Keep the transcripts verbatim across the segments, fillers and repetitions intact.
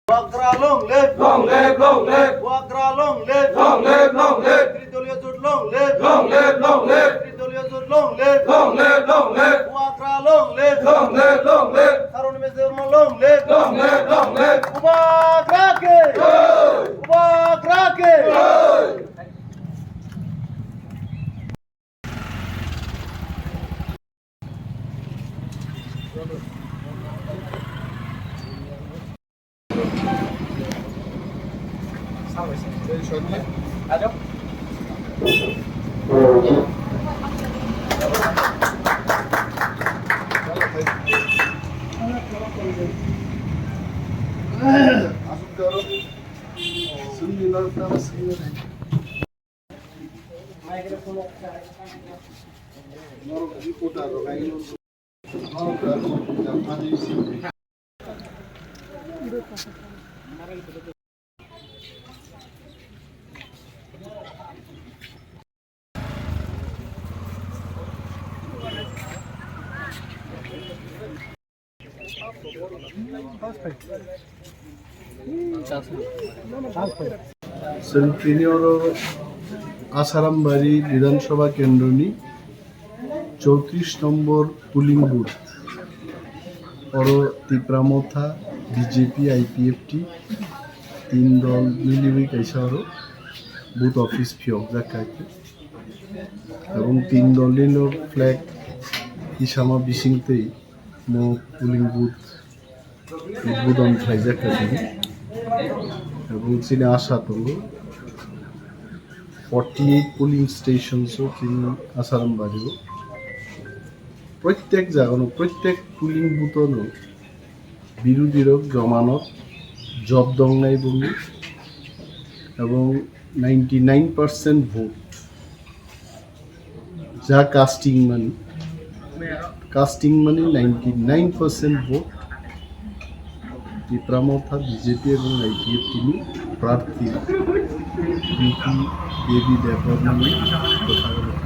Bubagra long live! Long live, long live! Bubagra long live! Long live, long live! Tridoliyo jot long live! Long live, long live! Tridoliyo jot long live! Long live, long live! Bubagra long live! Long live, long live! Saroni Mesi Debbarma long live! Long live, long live! Bubagra ke! Jai! Bubagra ke! Jai! Chwng tini oro Asarambari Bidhan Sabha Kendroni chowtris nombor polling booth, oro Tipra Motha, B J P, I P F T, tin dol miliwi kaisa oro booth office phiyokjak kha khe. Ebong tin dolni no flag hisama bisingtwi mo polling booth udbodon khlaijak kha tini. Ebong chini asha tongo forty eight polling stations o chini Asarambari o. Protyek jaga no, protyek polling booth o no birodhi rok joma no job dongnai boni ebong ninety nine percent vote ja casting mani, casting mani ninety nine percent vote Tipra Motha, B J P ebong I P F T ni prarthi Binti Devi Debbarma ni kwthang rok.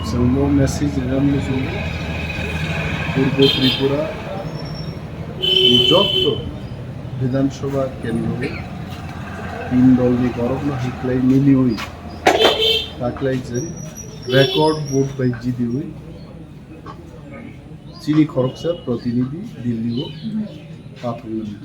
Chwng bo message rinani muchungo Purbo Tripura ni jotto Bidhan Sabha kendro tin dol ni borok no hai khlai miliwi taklai chwng record vote bai jidiwi chini khoroksa protinidhi Delhi o pathaknani.